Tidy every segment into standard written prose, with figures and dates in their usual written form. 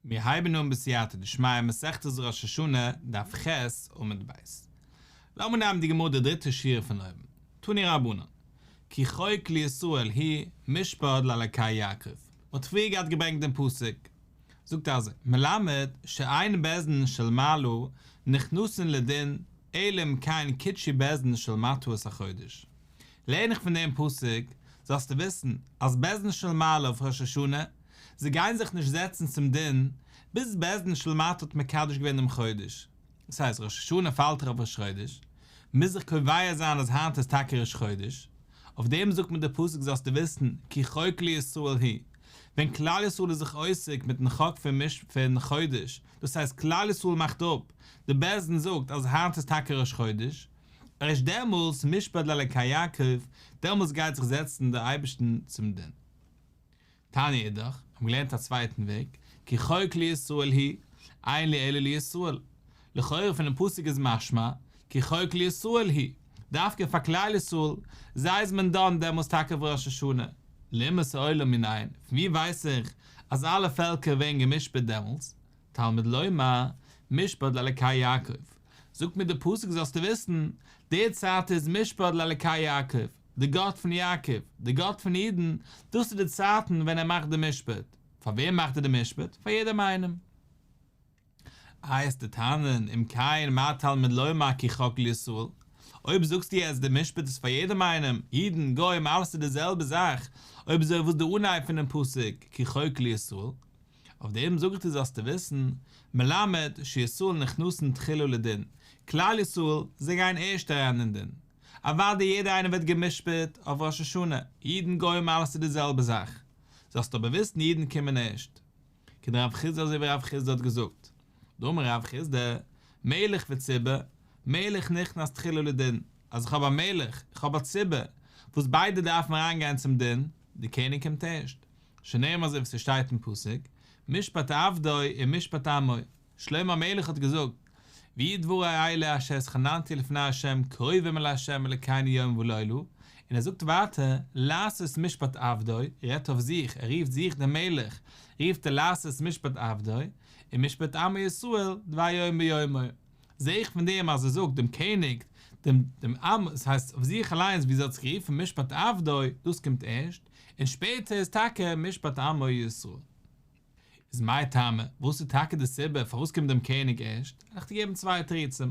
מיר הייבן אן בסייעתא דשמיא מסכת ראש השנה, דף ח' עמוד ב'. לאמיר נעמען די גמרא די דריטע שורה פון אויבן. תנו רבנן, כי חוק לישראל הוא משפט לאלקי יעקב. מ'האט פריער געהאט געברענגט דעם פסוק. זאגט ער אזוי, מלמד שאין בית דין של מעלה נכנסין לדין אלא אם כן קידשו בית דין של מטה את החודש. לערן איך פון דעם פסוק, זאלסטו וויסן, אז בית דין של מעלה אויף ראש השנה, זיי גייען זיך נישט זעצן צום דין ביז בית דין של מטה האט מקדש געווען דעם חודש, דאס הייסט ראש השנה פאלט דאך אויף ראש חודש, מוז זיך קובע זיין אז היינט איז טאקע ראש חודש, אויף דעם זאגט מיר דער פסוק זאלסטו וויסן כי חוק לישראל הוא, ווען כלל ישראל איז זיך עוסק מיטן חוק פון חודש, דאס הייסט כלל ישראל מאכט אפ, די בית דין זאגט אז היינט איז טאקע ראש חודש, ערשט דעמאלס משפט לאלקי יעקב, דעמאלס גייט זיך זעצן דער אייבערשטן צום דין. תניא אידך, האבן געלערנט א צווייטן וועג, כי חוק לישראל הוא, אין לי אלא לישראל. לכאורה פונעם פסוק איז משמע, כי חוק לישראל הוא, דווקא פאר כלל ישראל, זיי איז מען דן דעמאלס טאקע אויף ראש השנה. לאומות העולם מנין, פון ווי ווייס איך אז אלע פעלקער ווערן גע'משפט דעמאלס? תלמוד לומר, משפט לאלקי יעקב. זאגט מיר די פסוק זאלסטו וויסן, די צייט איז משפט לאלקי יעקב, די גאט פון יעקב, די גאט פון אידן, דאס איז די צייטן ווען ער מאכט די משפט. פאר וועם מאכט ער די משפט? פאר יעדעם איינעם. איי וועסטו טענה'ן, אם כן מה תלמוד לומר כי חק לישראל, אויב זאגסטו אז די משפט איז פאר יעדעם איינעם, אידן, גוים, אלעס איז די זעלבע זאך, אויב אזוי וואס איז די אנהייב פונעם פסוק כי חוק לישראל? אויף דעם זאג איך דיר זאלסטו וויסן, מלמד שישראל נכנסין תחילה לדין, כלל ישראל, זיי גייען ערשט אריין אין דין. אוודאי יעדער איינער ווערט גע'משפט אויף ראש השנה, אידן גוים אלעס איז די זעלבע זאך. זאלסטו אבער וויסן אידן קומען ערשט. כדרב חסדא אזוי ווי רב חסדא האט געזאגט. דאמר רב חסדא, מלך וציבור, מלך נכנס תחילה לדין, אז איך האב א מלך, איך האב א ציבור, וואס ביידע דארפן אריינגיין צום דין, די קעניג קומט ערשט. שנאמר אזוי ווי ס'שטייט אין פסוק, משפט עבדו ומשפט עמו, שלמה המלך האט געזאגט, ויהיו דברי אלה אשר התחננתי לפני ה' קרובים אל ה' אלוקינו יומם ולילה, און ער זאגט ווייטער, לעשות משפט עבדו, ער רעדט אויף זיך, ער רופט זיך דעם מלך, רופט ער לעשות משפט עבדו, ומשפט עמו ישראל דבר יום ביומו. זע איך פון דעם אז ער זאגט דעם קעניג, דעם דעם עם, עס הייסט אויף זיך אליינס ווי ער האט זיך גערופן משפט עבדו, דאס קומט ערשט, און שפעטער איז טאקע משפט עמו ישראל. איז מאי טעמא, וואס איז טאקע די סיבה פארוואס קומט דעם קעניג ערשט, וועל איך דיר געבן צוויי תירוצים.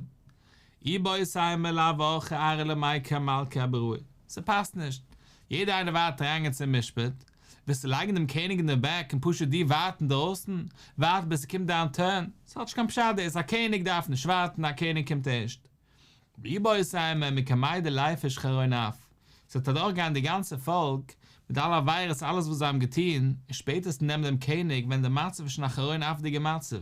איבעית אימא לאו אורחיה ארעא למיקם מלכא אבראי, ס'פאסט נישט, יעדער איינער ווארט אריינגיין צום משפט, ווילסטו לייגן דעם קעניג אין די בעק און פשוט דו ווארטן אינדרויסן, ווארט ביז ס'קומט דיין טורן, ס'האט נישט קיין פשט דאס, א קעניג דארף נישט ווארטן, א קעניג קומט ערשט. ואיבעית אימא מקמי דליפוש חרון אף, ס'וועט אדורכגיין די גאנצע פאלק, מיט אלע עבירות אלעס וואס זיי האבן געטון, און שפעטער וועסטו נעמען דעם קעניג ווען די מצב איז שוין א חרון אף'דיגע מצב,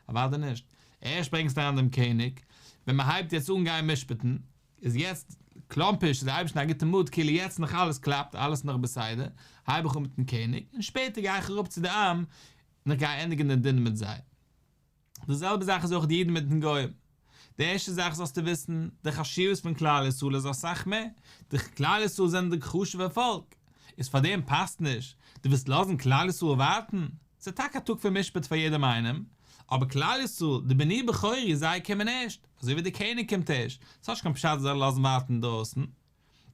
אוודאי נישט, ערשט ברענגסטו אריין דעם קעניג, ווען מ'הייבט יעצט אן גיין משפט'ן, איז יעצט קלאמפיש איז די אייבערשטן א גוטע מוט כאילו יעצט נאך אלעס קלאפט אלעס נאך בסדר, הייב איך אן מיטן קעניג, און שפעטער גיי איך אראפ צו די עם, און איך גיי ענדיגן די דין מיט זיי. די זעלבע זאך איז אויך די אידן מיטן גוים. די ערשטע זאך זאלסטו וויסן, די חשיבות פון כלל ישראל איז אסאך מער, די כלל ישראל זענען די חשוב'ע פאלק, איז פאר דעם פאסט נישט, דו ווילסט לאזן כלל ישראל ווארטן? ס'איז טאקע א טאג פון משפט פאר יעדעם איינעם, אבער כלל ישראל, די בני בכורי, זיי קומען ערשט, אזוי ווי די קעניג קומט ערשט, ס'האט נישט קיין פשט זיי זאלן לאזן ווארטן אינדרויסן.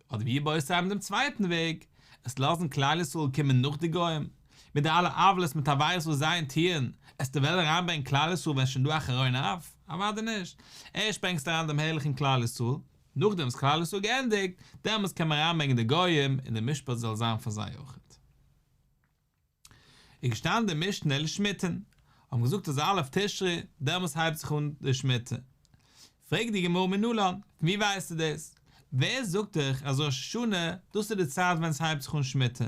אדער ואיבעית אימא דעם צווייטן וועג, עס לאזן כלל ישראל קומען נאך די גוים, מיט די אלע עוולות מיט עבירות וואס זיי טוען, עסטו וועלן אריינברענגען כלל ישראל ווען ס'שוין דא א חרון אף? אוודאי נישט, ערשט ברענגסטו אריין דעם הערליכן כלל ישראל, נאכדעם וואס כלל ישראל געענדיגט, דעמאלטס קען מען אריינברענגען די גוים און די משפט זאל זיין פאר זיי אויכעט. איז געשטאנען די משנה לשמיטין, האבן געזאגט אז א' תשרי, דעמאלס הייבט זיך אן די שמיטה. פרעגט די גמרא מנלן, פון ווי ווייסטו דאס? ווער זאגט דיך אז ראש השנה, דאס איז די צייט ווען עס הייבט זיך אן שמיטה?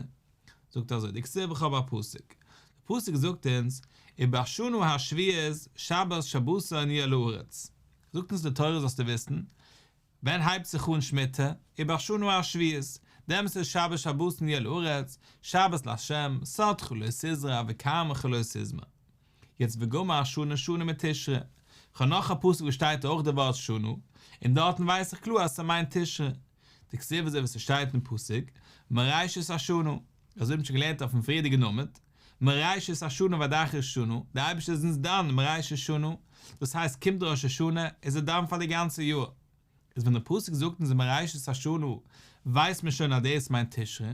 זאגט אזוי, דכתיב איך האב א פסוק, די פסוק זאגט אונז, ובשנה השביעית שבת שבתון יהיה לארץ, זאגט אונז די תורה זאלסטו וויסן, ווען הייבט זיך אן שמיטה? ובשנה השביעית, דעמאלס איז שבת שבתון יהיה לארץ, שבת לה', שדך לא תזרע וכרמך לא תזמור. יעצט וגמר שנה שנה מתשרי, כ'האב נאך א פסוק וואס שטייט אויך די ווארט שנה, און דארטן ווייס איך קלאר אז ס'מיינט תשרי. דכתיב אזוי ווי ס'שטייט אין פסוק, מראשית השנה, אזוי האט מען שוין געלערנט אויפן פריערדיגן עמוד. מראשית השנה ועד אחרית שנה, דער אייבערשטער איז אונז דן מראשית שנה, דאס הייסט קומט ראש השנה איז ער דן פאר די גאנצע יאר. איז ווען דער פסוק זאגט אונז מראשית השנה ווייסט מען שוין אז דאס מיינט תשרי,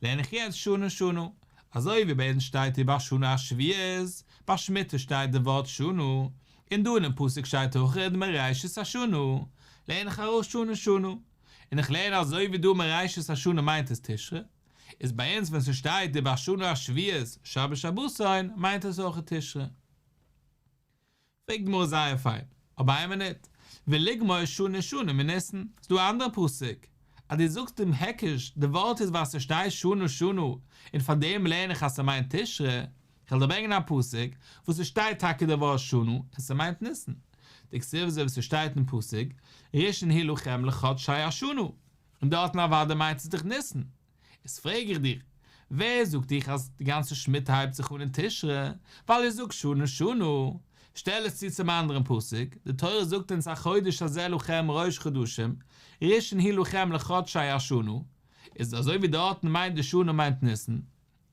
לערן איך יעצט שנה שנה, אזוי ווי ביי אונז שטייט ובשנה השביעית, ביי שמיטה שטייט די ווארט שנה, און דא אינעם פסוק שטייט אויך מראשית השנה, לערן איך ארויס שנה שנה, און איך לערן אזוי ווי דא מראשית השנה מיינט עס תשרי, איז ביי אונז ווען ס'שטייט ובשנה השביעית שבת שבתון מיינט עס אויך תשרי. פרעגט די גמרא זייער פיין, אבער איין מינוט, ולגמור שנה שנה מניסן, ס'דא א אנדערע פסוק, אז דו זאגסט דעם היקש, די ווארט איז ווייל ס'שטייט שנה שנה, און פאר דעם לערן איך אז ס'מיינט תשרי, כ'וועל דיר ברענגען א פסוק, וואס ס'שטייט טאקע די ווארט שנה, און ס'מיינט ניסן. דכתיב אזוי ווי ס'שטייט אין פסוק, ראשון הוא לכם לחדשי השנה, און דארטן אוודאי מיינט עס דאך ניסן. איז פרעג איך דיך, ווער זאגט דיך אז די גאנצע שמיטה הייבט זיך אן אין תשרי, ווייל איך זאג שנה שנה? שטעל עס צו צום אנדערן פסוק, די תורה זאגט אונז החודש הזה לכם ראש חדשים, ראשון הוא לכם לחדשי השנה, איז אזוי ווי דארטן מיינט די שנה מיינט ניסן,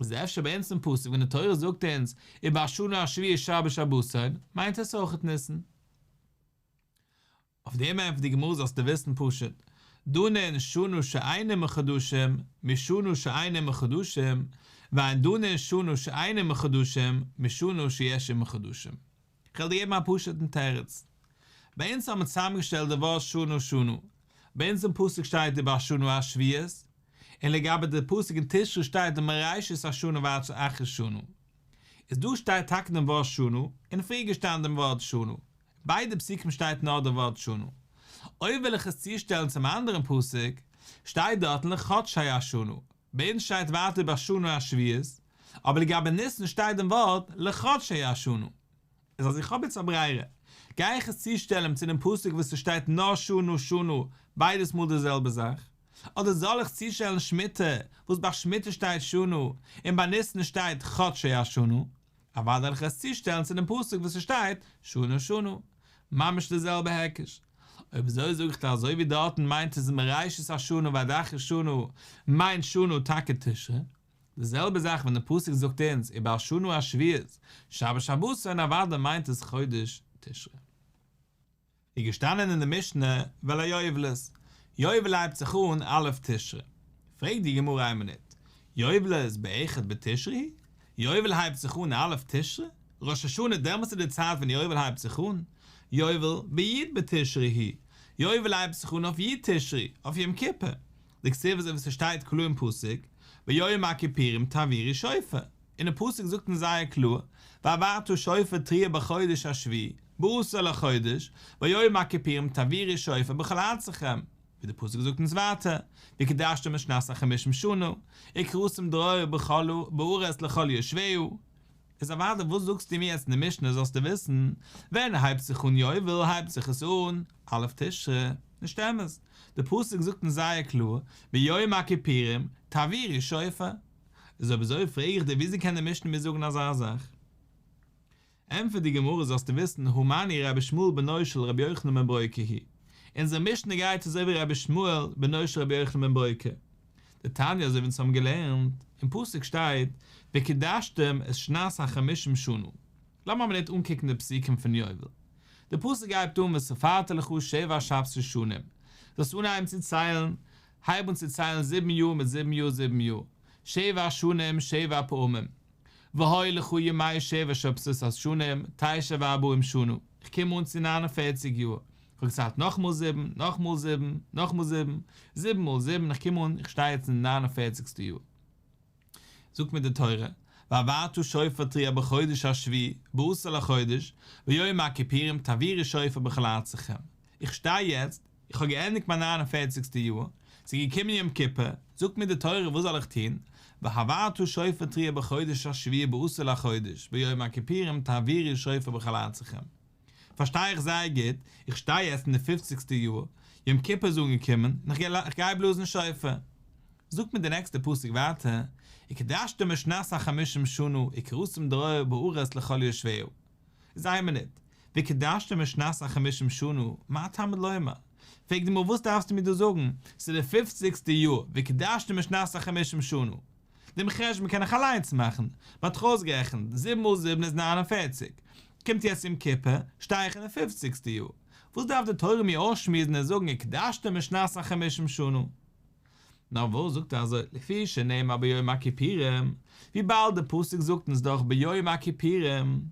איז אפשר ביי אונז אין פסוק ווען די תורה זאגט אונז ובשנה השביעית שבת שבתון, מיינט עס אויכעט ניסן? אויף דעם ענטפערט די גמרא זאלסטו וויסן פשוט, דנין שנה שאין עמה חדשים משנה שאין עמה חדשים, ואין דנין שנה שאין עמה חדשים משנה שיש עמה חדשים. כ'וועל דיר געבן א פשוט'ן תירוץ. ביי אונז האט מען צוזאמגעשטעלט די ווארט שנה שנה. ביי אונז אין פסוק שטייט ובשנה השביעית, און לגבי די פסוק אין תשרי שטייט מראשית השנה ועד אחרית שנה. איז דא שטייט טאקע דעם ווארט שנה, און פריער געשטאנען דעם ווארט שנה. ביידע פסוקים שטייט נאר די ווארט שנה. אויב וויל איך עס צושטעלן צום אנדערן פסוק, שטייט דארטן לחדשי השנה. ביי אונז שטייט ווייטער בשנה השביעית, אבער לגבי ניסן שטייט דעם ווארט לחדשי השנה. איז אז איך האב יעצט א ברירה, גיי איך עס צושטעלן צו דעם פסוק וואס עס שטייט נאר שנה שנה, ביידעס מאל די זעלבע זאך, אדער זאל איך צושטעלן שמיטה, וואס ביי שמיטה שטייט שנה, און ביי ניסן שטייט חדשי השנה. אוודאי וועל איך עס צושטעלן צו דעם פסוק וואס עס שטייט שנה שנה, ממש די זעלבע היקש. אויב אזוי זאג איך דיר אזוי ווי דארטן מיינט עס מראשית השנה ועד אחרית שנה מיינט שנה טאקע תשרי, די זעלבע זאך ווען די פסוק זאגט אונז ובשנה השביעית שבת שבתון אוודאי מיינט עס חודש תשרי. איז געשטאנען אין די משנה ועל היובלות, יובל הייבט זיך אן א' תשרי, פרעגט די גמרא איין מינוט, יובלות באחד בתשרי היא? יובל הייבט זיך אן א' תשרי? ראש השנה דעמאלטס איז די צייט ווען יובל הייבט זיך אן, יובל בי' בתשרי היא, יובל הייבט זיך אן אויף י' תשרי, אויף יום כיפור, דכתיב אזוי ווי ס'שטייט קלאר אין פסוק, ביום הכיפורים תעבירו שופר, און די פסוק זאגט אונז זייער קלאר, והעברת שופר תרועה בחודש השביעי, בעשור לחודש, ביום הכיפורים תעבירו שופר בכל ארצכם, ווי די פסוק זאגט אונז ווייטער, וקדשתם את שנת החמישים שנה, וקראתם דרור בכל בארץ לכל יושביה. איז אוודאי וואס זאגסטו מיר יעצט אין די משנה זאלסטו וויסן, ווען הייבט זיך אן יובל הייבט זיך עס אן א' תשרי, נישט אמת, די פסוק זאגט אונז זייער קלאר, ביום הכיפורים תעבירו שופר. איז אויב אזוי פרעג איך דיר וויאזוי קען די משנה מיר זאגן אזא זאך? ענטפערט די גמרא זאלסטו וויסן הא מני רבי ישמעאל בנו של רבי יוחנן בן ברוקה היא, אונזער משנה גייט אזוי ווי רבי ישמעאל בנו של רבי יוחנן בן ברוקה, דתניא אזוי ווי אונז האבן געלערנט, אין פסוק שטייט וקדשתם את שנת החמישים שנה, לאמיר א מינוט אנקוקן די פסוקים פון יובל, די פסוק הייבט אן וספרת לך שבע שבתות שנים, זאלסט אנהייבן צו ציילן, הייב אן צו ציילן זיבן יאר מיט זיבן יאר זיבן יאר, שבע שנים שבע פעמים, והיו לך ימי שבע שבתות השנים תשע וארבעים שנה, איך קום אן צו 49 יאר, איך האב געציילט נאכמאל זיבן, נאכמאל זיבן, נאכמאל זיבן, זיבן מאל זיבן, איך קום אן, איך שטיי יעצט אין די 49סטע יאר. זאגט מיר די תורה, והעברת שופר תרועה בחודש השביעי, בעשור לחודש, ביום הכיפורים תעבירו שופר בכל ארצכם. איך שטיי יעצט, איך האב געענדיגט מיין ניין און פערציגסטע יאר, ס'איז געקומען יום כיפור, זאגט מיר די תורה וואס זאל איך טון, והעברת שופר תרועה בחודש השביעי בעשור לחודש, ביום הכיפורים תעבירו שופר בכל ארצכם. פארשטיי איך זייער גוט, איך שטיי יעצט אין די פופציגסטע יאר, יום כיפור איז אנגעקומען, און איך גיי בלאזן שופר. זאגט מיר די נעקסטע פסוק ווייטער, וקדשתם את שנת החמישים שנה וקראתם דרור בארץ לכל יושביה. איז איין מינוט, וקדשתם את שנת החמישים שנה, מה תלמוד לומר? פרעגט די גמרא וואס דארפסטו מיר דא זאגן, ס'איז די פופציגסטע יאר, וקדשתם את שנת החמישים שנה. דעם חשבון קען איך אליינס מאכן, מען האט דאך אויסגערעכנט, זיבן מאל זיבן איז 49, קומט יעצט יום כיפור, שטיי איך אין די פופציגסטע יאר, וואס דארף די תורה מיר אויסשמועסן און זאגן וקדשתם את שנת החמישים שנה? נאר וואס זאגט ער אזוי, לפי שנאמר ביום הכיפורים, וויבאלד די פסוק זאגט אונז דאך ביום הכיפורים,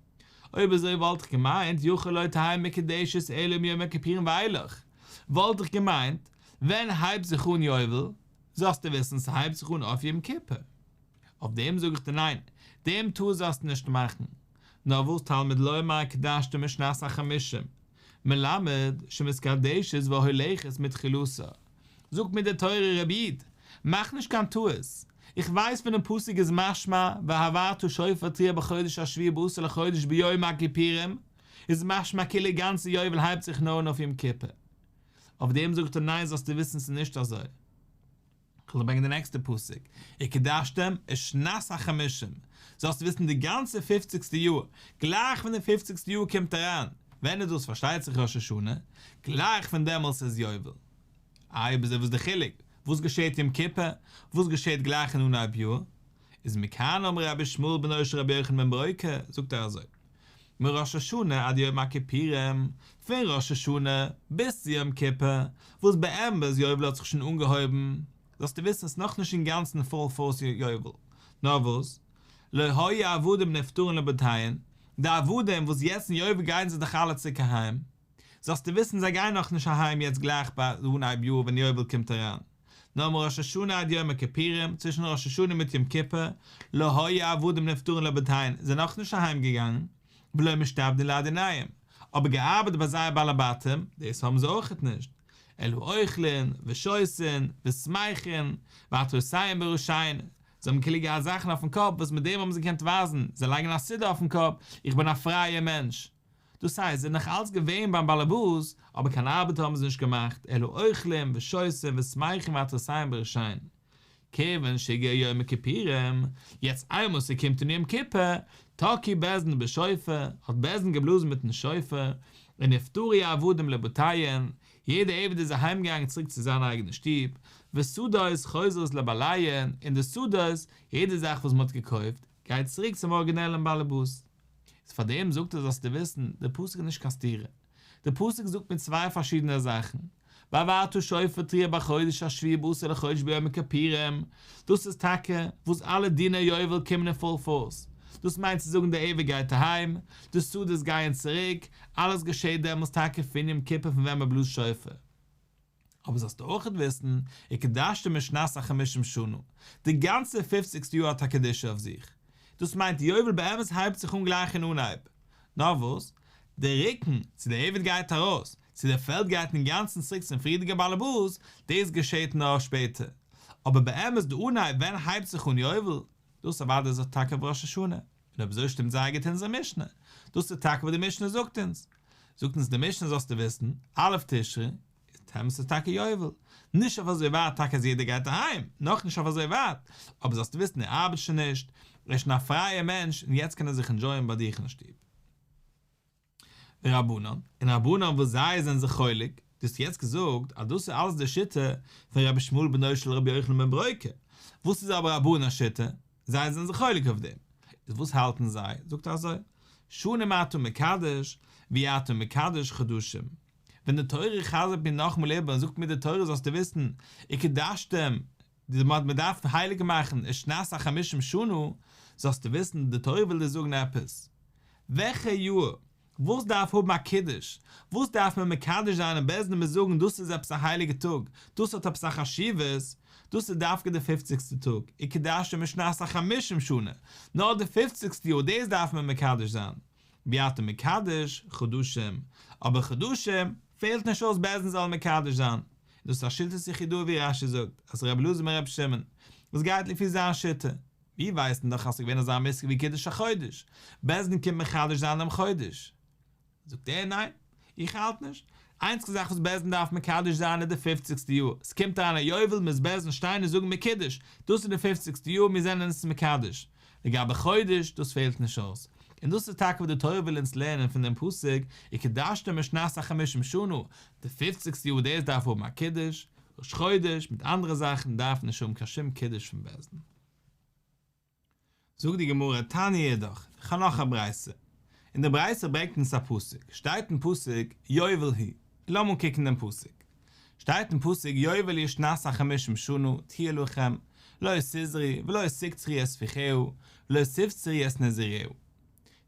אויב אזוי וואלט איך געמיינט יכול לא תהא מקודשת אלא מיום הכיפורים ואילך, וואלט איך געמיינט, ווען הייבט זיך אן יובל, זאלסטו וויסן ס'הייבט זיך אן אויף יום כיפור. אויף דעם זאג איך דיר ניין, דעם טעות זאלסטו נישט מאכן. נאר וואס תלמוד לומר וקדשתם את שנת החמישים, מלמד שמתקדשת והולכת מתחילתה. זאגט מיר די תורה רבי איד, מאך נישט קיין טעות, איך ווייס פונעם פסוק איז משמע והעברת שופר תרועה בחודש השביעי בעשור לחודש ביום הכיפורים, איז משמע כאילו גאנצע יובל הייבט זיך נאר אן אויף יום כיפור. אויף דעם זאגט ער ניין זאלסטו וויסן ס'איז נישט אזוי. כ'וועל ברענגען די נעקסטע פסוק, וקדשתם את שנת החמישים, זאלסטו וויסן די גאנצע פופציגסטע יאר, גלייך ווען די פופציגסטע יאר קומט אריין, ווען איז דאס פארשטייט זיך ראש השנה, גלייך פון דעמאלס איז יובל. איי אויב אזוי וואס די חילוק? וואס געשעט יום כיפור? וואס געשעט גלייך אין אנהייב יאר? איז מכאן אמר רבי ישמעאל בנו של רבי יוחנן בן ברוקה, זאגט ער אזוי, מראש השנה עד יום הכיפורים, פון ראש השנה ביז צו יום כיפור, וואס באמת יובל האט זיך שוין אנגעהויבן, זאלסטו וויסן ס'איז נאכנישט אינגאנצן פול פארס יובל, נאר וואס, לא היו עבדים נפטרין לבתיהן, די עבדים וואס יעצט אין יובל גייען זיי דאך אלע צוריק אהיים, זאלסטו וויסן זיי גייען נאכנישט אהיים יעצט גלייך ביי אנהייב יאר ווען יובל קומט אריין, נאר מראש השנה עד יום הכיפורים, צווישן ראש השנה מיט יום כיפור, לא היו עבדים נפטרין לבתיהן, זענען נאכנישט אהיים געגאנגען, ולא משתעבדין לאדוניהם, אבער געארבעט ביי זייער בעלי בתים, דאס האבן זיי אויכעט נישט, אלא אוכלין, ושותין, ושמחין, ועטרותיהן בראשיהן, זיי האבן כאילו געהאט זאכן אויפן קאפ וואס מיט דעם האבן זיי געקענט ווייזן, זיי לייגן א סידור אויפן קאפ, איך בין א פרייער מענטש. דאס הייסט, זיי זענען נאך אלץ געווען ביים באלעבאס, אבער קיין ארבעט האבן זיי נישט געמאכט, אלא אוכלים ושותים ושמחים ועטרותיהם בראשיהן. כיוון שהגיע יום הכיפורים, יעצט איינמאל ס'קומט אן יום כיפור, תקעו בית דין בשופר, האט בית דין געבלאזן מיטן שופר, ונפטרו העבדים לבתיהן, יעדער עבד איז אהיימגעגאנגען צוריק צו זיין אייגענע שטוב, ושדות חוזרות לבעליהן, און די שדות, יעדע זאך וואס מ'האט געקויפט, גייט צוריק צום אריגינעלן באלעבאס. איז פאר דעם זאגט ער זאלסטו וויסן, די פסוק איז נישט קיין סתירה. די פסוק זאגט מיר צוויי פארשידענע זאכן, והעברת שופר תרועה בחודש השביעי בעשור לחודש ביום הכיפורים, דאס איז טאקע וואס אלע דיני יובל קומען אין פול פארס, דאס מיינט צו זאגן דער עבד גייט אהיים, די שדות גייען צוריק, אלעס געשעט דעמאלס טאקע פון יום כיפור פון ווען מען בלאזט שופר. אבער זאלסטו אויכעט וויסן, וקדשתם את שנת החמישים שנה, די גאנצע פופציגסטע יאר האט א קדושה אויף זיך. דאס מיינט יובל באמת הייבט זיך אן גלייך אין אנהייב. נאר וואס, די רוקן, צו דער עבד גייט ארויס, צו דער פעלד גייט אינגאנצן צוריק צום פריערדיגע באלעבאס, דאס געשעט נאר שפעטער. אבער באמת די אנהייב ווען הייבט זיך אן יובל, דאס אוודאי איז טאקע אויף ראש השנה. און אויב אזוי שטימט זייער גוט אונזער משנה. דאס איז טאקע וואס די משנה זאגט אונז. זאגט אונז די משנה זאלסטו וויסן, א' תשרי, איז דעמאלס איז טאקע יובל. נישט אויף אזוי ווייט טאקע אז יעדער גייט אהיים, נאכנישט אויף אזוי ווייט, אבער זאלסטו וויסן ער ארבעט שוין נישט, ער איז שוין א פרייער מענטש און יעצט קען ער זיך ענדזשויען ביי דיך אין שטוב. ורבנן, און רבנן וואס זיי זענען זיך חולק, דו האסט יעצט געזאגט אז דאס איז אלעס די שיטה פון רבי ישמעאל בנו של רבי יוחנן בן ברוקה, וואס איז אבער רבנן'ס שיטה? זיי זענען זיך חולק אויף דעם, איז וואס האלטן זיי? זאגט ער אזוי, שנים אתה מקדש, ואי אתה מקדש חדשים, ווען די תורה חזר'ט מיר נאכאמאל איבער און זאגט מיר די תורה זאלסטו וויסן, וקדשתם, מען דארף הייליג מאכן את שנת החמישים שנה, זאלסטו וויסן, די תורה וויל דיר זאגן עפעס. וועלכע יאר? וואס דארף האבן א קידוש? וואס דארף מען מקדש זיין און בית דין מוז זאגן דאס איז עפעס א הייליגע טאג, דאס האט עפעס א חשיבות, דאס איז דווקא די פופציגסטע טאג, וקדשתם את שנת החמישים שנה, נאר די פופציגסטע יאר דאס דארף מען מקדש זיין, ואי אתה מקדש חדשים, אבער חדשים פעלט נישט אויס בית דין זאל מקדש זיין, און דאס איז א שיטת יחידאה ווי רש"י זאגט אז רבי אלעזר בן רבי שמעון וואס גייט לפי זיין שיטה, מיר ווייסן דאך אז ס'איז געווען אזא מושג ווי קידוש החודש, בית דין קומט מחדש זיין דעם חודש. זאגט ער ניין, איך האלט נישט. איינציגע זאך וואס בית דין דארף מקדש זיין איז די פופציגסטע יאר, ס'קומט אריין א יובל מוז בית דין שטיין און זאגן מקודש, דאס איז די פופציגסטע יאר מיר זענען עס מקדש. לגבי חודש, דאס פעלט נישט אויס. און דאס איז טאקע וואס די תורה וויל אונז לערנען פון דעם פסוק, וקדשתם את שנת החמישים שנה, די פופציגסטע יאר דאס דארף האבן א קידוש, ראש חודש מיט אנדערע זאכן דארף נישט האבן קיין שום קידוש פון בית דין. זאגט די גמרא, תניא אידך, איך האב נאך א ברייתא, און די ברייתא ברענגט אונז א פסוק, שטייט אין פסוק, יובל הוא, לאמיר אנקוקן דעם פסוק, שטייט אין פסוק יובל היא שנת החמישים שנה תהיה לכם, לא תזרעו ולא תקצרו את ספיחיה ולא תבצרו את נזיריה.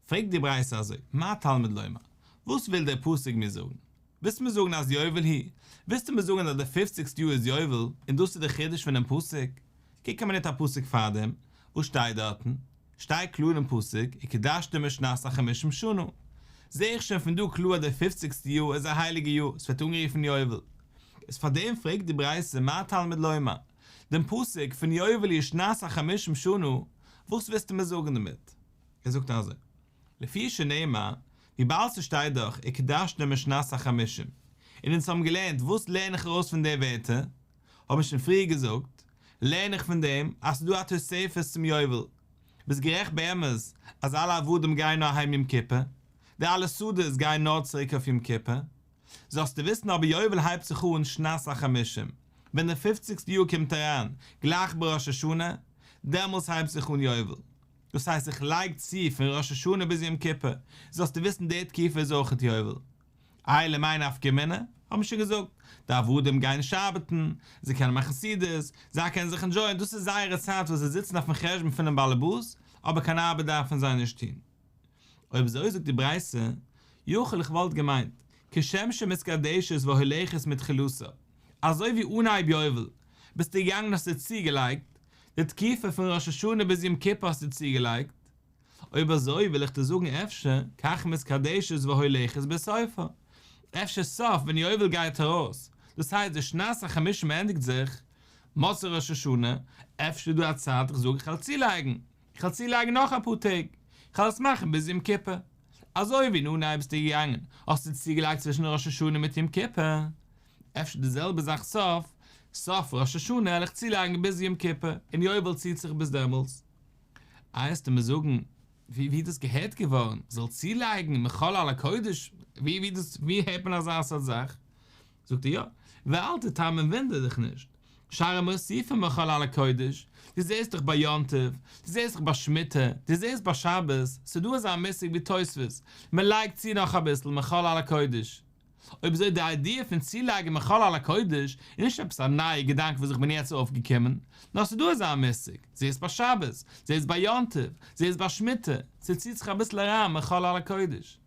פרעגט די ברייתא אזוי, מה תלמוד לומר? וואס וויל דער פסוק מיר זאגן? ווילסט מיר זאגן אז יובל היא? ווילסטו מיר זאגן אז די פופציגסטע יאר איז יובל און דאס איז די חידוש פונעם פסוק? קוק א מינוט א פסוק פארדעם, וואס שטייט דארטן? שטייט קלאר אין פסוק וקדשתם את שנת החמישים שנה. זעה איך שוין פון דא קלאר אז די פופציגסטע יאר איז א הייליגע יאר, עס ווערט אנגערופן יובל. איז פאר דעם פרעגט די ברייתא מה תלמוד לומר, דעם פסוק פון יובל היא שנת החמישים שנה, וואס ווילסטו מיר זאגן דערמיט? ער זאגט אזוי, לפי שנאמר, וויבאלד ס'שטייט דאך וקדשתם את שנת החמישים, און אונז האבן געלערנט וואס לערן איך ארויס פון די ווערטער, האב איך שוין פריער געזאגט, לערן איך פון דעם אז ס'איז דא א תוספת צום יובל. ביסט גערעכט באמת אז אלע עבדים גייען נאר אהיים יום כיפור, די אלע שדות גייען נאר צוריק אויף יום כיפור. זאלסטו וויסן אבער יובל הייבט זיך אן שנת החמישים, ווען די פופציגסטע יאר קומט אריין, גלייך ביי ראש השנה, דעמאלס הייבט זיך אן יובל. דאס הייסט איך לייג צו פון ראש השנה ביז יום כיפור, זאלסטו וויסן די תקופה איז אויכעט יובל. איי למאי נפקא מינה? האט מען שוין געזאגט, די עבדים גייען נישט ארבעטן, זיי קענען מאכן סעודות, זיי קענען זיך ענדזשויען, דאס איז זייערע צייט וואס זיי זיצן אויפן חשבון פונעם באלעבאס, אבער קיין ארבעט דארפן זיי נישט טון. אויב אזוי זאגט די ברייתא, יכול איך וואלט געמיינט, כשם שמתקדשת והולכת מתחילתה, אזוי ווי אנהייב יובל ביסטו געגאנגען האסטו צוגעלייגט, די תקופה פון ראש השנה ביז יום כיפור האסטו צוגעלייגט, אויב אזוי וויל איך דיר זאגן אפשר כך מתקדשת והולכת בסופה, אפשר סוף ווען יובל גייט ארויס, דאס הייסט די שנת החמישים ענדיגט זיך מוצאי ראש השנה, אפשר איז דא א צייט איך זאג איך וועל צולייגן, איך וועל צולייגן נאך אפאר טעג, איך וועל עס מאכן ביז יום כיפור, אזוי ווי אין אנהייב ביסטו געגאנגען האסטו צוגעלייגט צווישן ראש השנה מיט יום כיפור, אפשר די זעלבע זאך סוף סוף ראש השנה וועל איך צולייגן ביז יום כיפור, און יובל ציט זיך ביז דעמאלטס. איי וועסטו מיר זאגן ווי ווי דאס געהערט געווארן זאל צולייגן מחול על הקודש ווי ווי דאס ווי הערט מען אזא סארט זאך? זאגט ער יא, ואל תתמה און וואונדער דיך נישט, שהרי מוסיפין מחול על הקודש, דו זעסט דאך ביי יום טוב, דו זעסט דאך ביי שמיטה, דו זעסט ביי שבת, ס'דא אזא מושג ווי תוספות, מען לייגט צו נאך אביסל מחול על הקודש. אויב אזוי די איידיע פון צולייגן מחול על הקודש איז נישט עפעס א נייע געדאנק וואס איך בין יעצט אויפגעקומען, נאר ס'איז דא אזא מושג, זעסט ביי שבת, זעסט ביי יום טוב, זעסט ביי שמיטה, ס'ציט זיך אביסל אריין מחול על הקודש.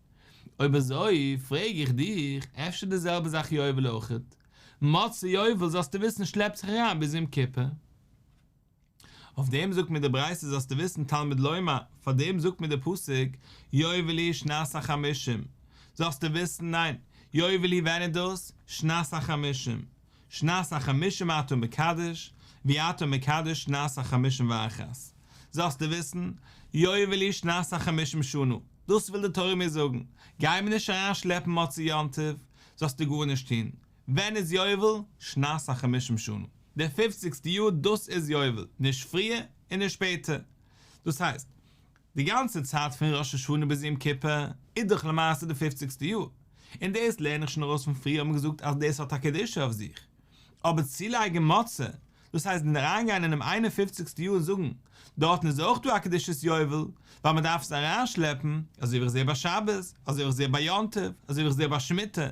אויב אזוי פרעג איך דיך, אפשר די זעלבע זאך יובל אויכעט? מוצאי יובל זאלסטו וויסן שלעפט זיך אריין ביז יום כיפור. אויף דעם זאגט מיר די ברייתא זאלסטו וויסן תלמוד לומר, פאר דעם זאגט מיר די פסוק יובל היא שנת החמישים, זאלסטו וויסן ניין, יובל היא ווען איז דאס? שנת החמישים, שנת החמישים אתה מקדש, ואי אתה מקדש שנת החמישים ואחת, זאלסטו וויסן, יובל היא שנת החמישים שנה, דאס וויל די תורה מיר זאגן, גיי מיר נישט אריין שלעפן מוצאי יום טוב, זאלסטו גארנישט טון, ווען איז יובל? שנת החמישים שנה, די פופציגסטע יאר, דאס איז יובל, נישט פריער און נישט שפעטער. דאס הייסט, די גאנצע צייט פון ראש השנה ביז יום כיפור איז דאך למעשה די פופציגסטע יאר, און דאס לערן איך שוין ארויס פון פריער האט מען געזאגט אז דאס האט א קדושה אויף זיך. אבער צולייגן מוצאי, דאס הייסט און אריינגיין אינעם איין און פופציגסטע יאר און זאגן, דארטן איז אויך דא א קדושת יובל, ווייל מען דארף עס אריינשלעפן, אזוי ווי איך זע ביי שבת, אזוי ווי איך זע ביי יום טוב, אזוי ווי איך זע ביי שמיטה.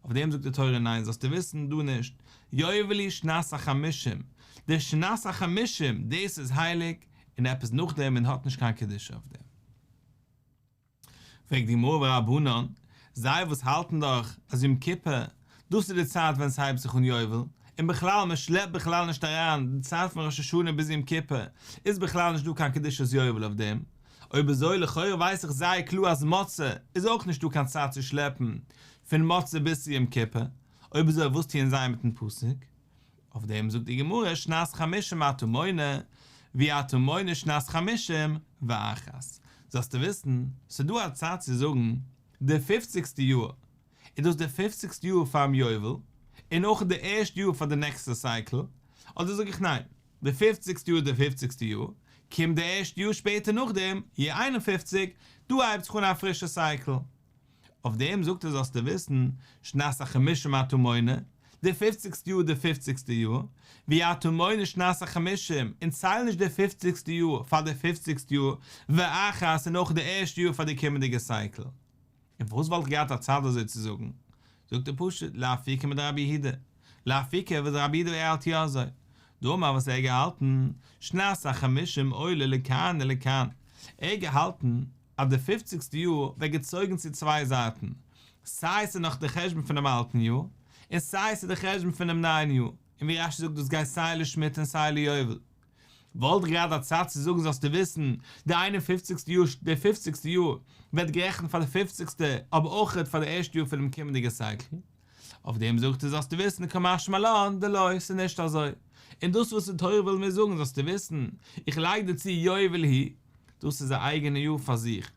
אויף דעם זאגט די תורה ניין זאלסטו וויסן דא נישט, יובל היא שנת החמישים, די שנת החמישים דאס איז הייליג, און עפעס נאכדעם און האט נישט קיין קדושה אויף דעם. פרעגט די גמרא ורבנן, זיי וואס האלטן דאך אז יום כיפור דאס איז די צייט ווען ס'הייבט זיך אן יובל, און בכלל מען שלעפט בכלל נישט אריין די צייט פון ראש השנה ביז יום כיפור איז בכלל נישט דא קיין קדושת יובל אויף דעם, אויב אזוי לכאורה ווייס איך זייער קלאר אז מוצאי איז אויך נישט דא קיין צייט צו שלעפן פון מוצאי ביז צו יום כיפור, אויב אזוי וואס טוען זיי מיטן פסוק? אויף דעם זאגט די גמרא שנת חמישים אתה מונה, ואי אתה מונה שנת חמישים ואחת, זאלסטו וויסן ס'דא א צייט צו זאגן די פופציגסטע יאר איז דאס די פופציגסטע יאר פארן יובל, און אויך די ערשטע יאר פאר די נעקסטע סייקל, אדער זאג איך ניין, די פופציגסטע יאר איז די פופציגסטע יאר, קומט די ערשטע יאר שפעטער נאכדעם, יאר 51, דא הייבט זיך אן א פרישע סייקל. אויף דעם זאגט ער זאלסטו וויסן, שנת החמישים אתה מונה, די פופציגסטע יאר די פופציגסטע יאר, ואי אתה מונה שנת החמישים, און צייל נישט די פופציגסטע יאר פאר די פופציגסטע יאר, ואחת און אויך די ערשטע יאר פאר די קומענדיגע סייקל. און פארוואס וואלט איך געהאט א צד אזוי צו זאגן? זאגט ער פשוט, לאפוקי מדרבי יהודה, לאפוקי וואס רבי יהודה ער האלט יא אזוי, דאמר וואס ער האט געהאלטן, שנת החמישים עולה לכאן ולכאן, ער האט געהאלטן אז די פופציגסטע יאר ווערט געצויגן צו צוויי זייטן, סיי ס'איז נאך די חשבון פונעם אלטן יאר, און סיי ס'איז די חשבון פונעם נייען יאר, און ווי רש"י זאגט דאס גייט סיי לשמיטה און סיי ליובל. וואלט איך געהאט א צד צו זאגן זאלסטו וויסן, די איין און פופציגסטע יאר, די פופציגסטע יאר, ווערט גערעכנט פאר די פופציגסטע, אבער אויכעט פאר די ערשטע יאר פונעם קומענדיגע סייקל. אויף דעם זאגט ער זאלסטו וויסן קא משמע לן דלא, ס'איז נישט אזוי. און דאס וואס די תורה וויל מיר זאגן זאלסטו וויסן, איך לייג דיר צו יובל הוא, דאס איז א אייגענע יאר פאר זיך.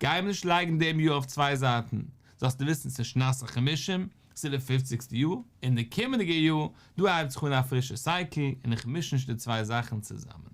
גיי מיר נישט לייגן דעם יאר אויף צוויי זייטן, זאלסטו וויסן ס'איז שנת החמישים, ס'איז די פופציגסטע יאר, און די קומענדיגע יאר, דא הייבט זיך אן א פרישע סייקל, און איך מיש נישט די צוויי זאכן צוזאמען.